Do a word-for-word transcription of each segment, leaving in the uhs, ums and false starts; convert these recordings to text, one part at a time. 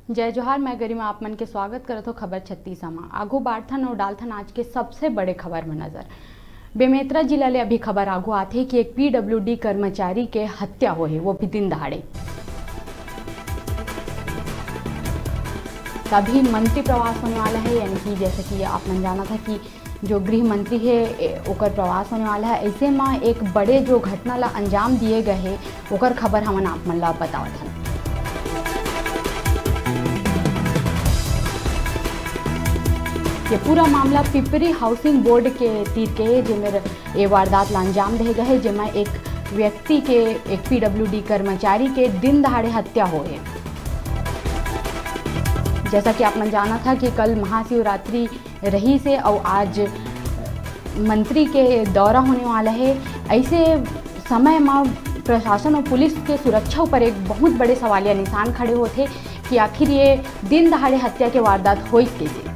जय जोहार, मैं गरिमा आप मन के स्वागत करत हों खबर छत्तीसा मा। आगू बाढ़थन अउ डालथन आज के सबसे बड़े खबर में नजर। बेमेतरा जिला ले अभी खबर आगू आथे कि एक पीडब्ल्यूडी कर्मचारी के हत्या होहे, वो भी दिन दहाड़े। तभी मंत्री प्रवास होने वाला है, यानी कि जैसा कि आप मन जानत हा कि जो गृह मंत्री हे, ए, ओकर प्रवास होने वाला है। ऐसे में एक बड़े जो घटना ला अंजाम दिए गए हे, ओकर खबर हमन आप मन ला बतावत हन। ये पूरा मामला पिपरी हाउसिंग बोर्ड के तीर के, जेमेर ये वारदात ला अंजाम दे गए हे, जेमा एक व्यक्ति के, एक पीडब्ल्यूडी कर्मचारी के दिन दहाड़े हत्या होए। जैसा कि आप मन जानत हा कि कल महाशिवरात्रि रहिस हे अउ आज मंत्री के दौरा होने वाला है। ऐसे समय में प्रशासन और पुलिस के सुरक्षा ऊपर एक बहुत बड़े सवालिया निशान खड़े होते कि आखिर ये दिन दहाड़े हत्या के वारदात होइस कैसे।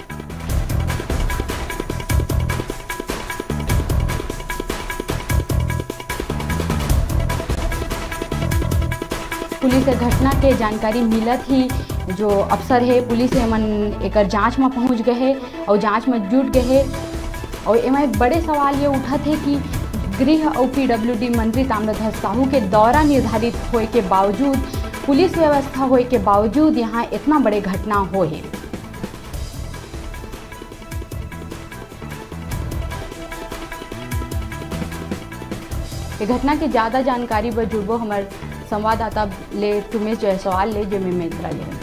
पुलिस ए घटना के जानकारी मिलत ही जो अफसर हे, पुलिस हे, मन एकर जांच म पहुंच गए हे और जांच म जुट गए हे। और एमा एक बड़े सवाल ये उठत हे कि गृह और पीडब्ल्यूडी मंत्री ताम्रध्वज साहू के दौरा निर्धारित होए के बावजूद, पुलिस व्यवस्था होए के बावजूद यहाँ इतना बड़े घटना होए हे। ये घटना के ज्यादा जानकारी बर जुड़बो हमर संवाददाता ले, टुमेश जायसवाल ले, जो बेमेतरा ले।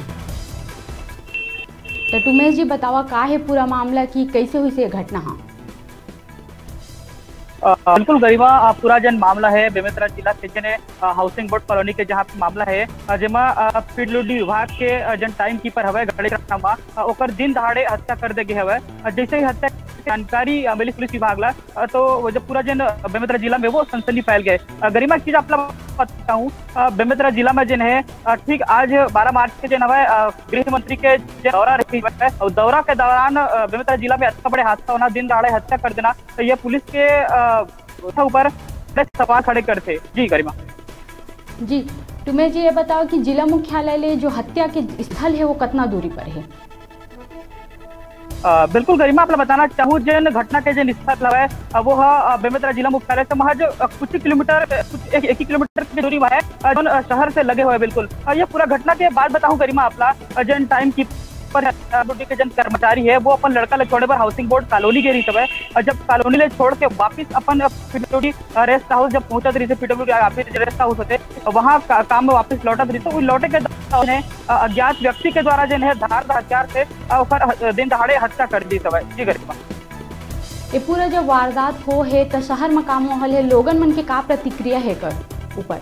तो टुमेश जी, बतावा, का हे पूरा मामला, कि कैसे हुई से ये घटना हा? अ, बिल्कुल गरिमा, अ, पूरा जन मामला है बेमेतरा जिला के जने, अ, हाउसिंग बोर्ड कॉलोनी के, जहाँ पे मामला है, अ, जेमा, अ, पीडब्ल्यूडी विभाग के, अ, जन टाइम कीपर हवय गणेश रामा, अ, ओकर दिन दहाड़े हत्या कर दे गे हवय। अ, जैसे ही हत्या के जानकारी, अ, मिली पुलिस विभाग ला, अ, तो वो जब पूरा जन, अ, बेमेतरा जिला में वो सनसनी फैल गए। अ, गरिमा, एक चीज आप ला बताऊं, अ, बेमेतरा जिला में जन है, अ, ठीक आज बारह मार्च के जन हवय, अ, गृह मंत्री के जन दौरा रही है और दौरा के दौरान, अ, बेमेतरा जिला में अतना बड़े हादसा होना, दिन दहाड़े हत्या कर देना, तो ये पुलिस के, अ, ऊपर बड़े सवाल खड़े करते। जी गरिमा। जी, टुमेश जी, ये बताओ कि जिला मुख्यालय ले जो हत्या के स्थल है, वो कितना दूरी पर है? अ, बिल्कुल गरिमा, आप ला बताना चाहूँ, जेन घटना के जेन स्थल हवय, अ, वो ह, अ, बेमेतरा जिला मुख्यालय से महज, अ, कुछ ही किलोमीटर, अ, कुछ एक, एक ही किलोमीटर की दूरी में है, अ, जोन, अ, शहर से लगे हुए बिल्कुल। अ, ये पूरा घटना के बात बताऊँ गरिमा आप ला, अ, जेन टाइम कीपर है, अ, ड्यूटी के जेन कर्मचारी है, वो अपन लड़का ले छोड़े बर हाउसिंग बोर्ड कॉलोनी गे रहिस हवय। अ, जब कॉलोनी ले छोड़ के वापिस अपन, अ, पीडब्ल्यूडी, अ, रेस्ट हाउस जब पहुंचत रहिस, पीडब्ल्यूडी ऑफिस रेस्ट हाउस होते, वहाँ का-, काम में वापिस लौटत रहिस, तो वो लौटे के दौरान, अ, अज्ञात व्यक्ति के द्वारा जेन है धारदार हथियार से, अ, ओकर ह-, दिन दहाड़े हत्या कर दिस हवय। जी गरिमा। ये पूरा जब वारदात हो हे, त शहर में का माहौल है, लोगन मन के का प्रतिक्रिया है एकर ऊपर?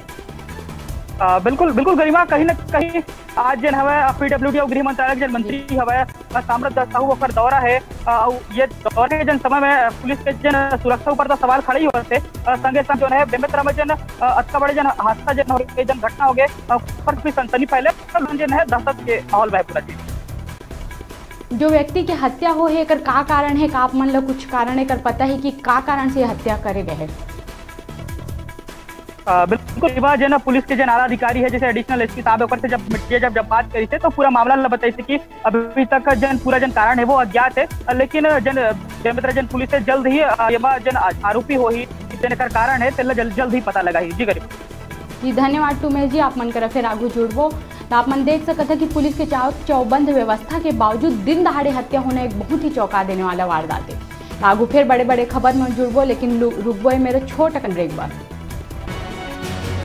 अ, बिल्कुल, बिल्कुल गरिमा, कहीं ना कहीं आज जेन हवय, अ, पीडब्ल्यूडी और गृह मंत्रालय के जेन मंत्री हवय, अ, ताम्रध्वज साहू ओकर दौरा है, अ, अउ ये दौरे के जेन समय में, अ, पुलिस के जेन सुरक्षा ऊपर तो सवाल खड़े ही होते, अ, संगे संग जो है बेमेतरा में जेन, अ, अतका बड़े जेन हादसा जेन हो गए, जेन घटना हो गए, अ, पर भी सनसनी फैले, पर जेन है दहशत के माहौल में है पूरा चीज। जो व्यक्ति के हत्या हो है, एकर का कारण है, का आप मन ला कुछ कारण एकर पता है कि का कारण से हत्या करे गए है? अ, बिल्कुल, एमा जेन पुलिस के जेन आला अधिकारी है, जैसे एडिशनल एसपी साहब, ओकर से जब मीडिया जब, जब बात करी थे, तो पूरा मामला ल बताइस कि अभी तक जेन पूरा जेन कारण है, वो अज्ञात है, लेकिन जेन बेमेतरा जेन पुलिस है, जल्द ही, अ, एमा जेन आ-, आरोपी होही, जेन एकर कारण है, तेला जल्द, जल्द ही पता लगाही। जी गरिमा। जी, धन्यवाद टुमेश जी, आप मन करा फिर आगू जुड़बो। त आप मन देख सकत है कि पुलिस के चाक चौबंद व्यवस्था के बावजूद दिन दहाड़े हत्या होना एक बहुत ही चौंका देने वाला वारदात है। त आगू फिर बड़े-बड़े खबर में जुड़बो, लेकिन लु-, रुकबो है मेरे छोट अकन ब्रेक बर।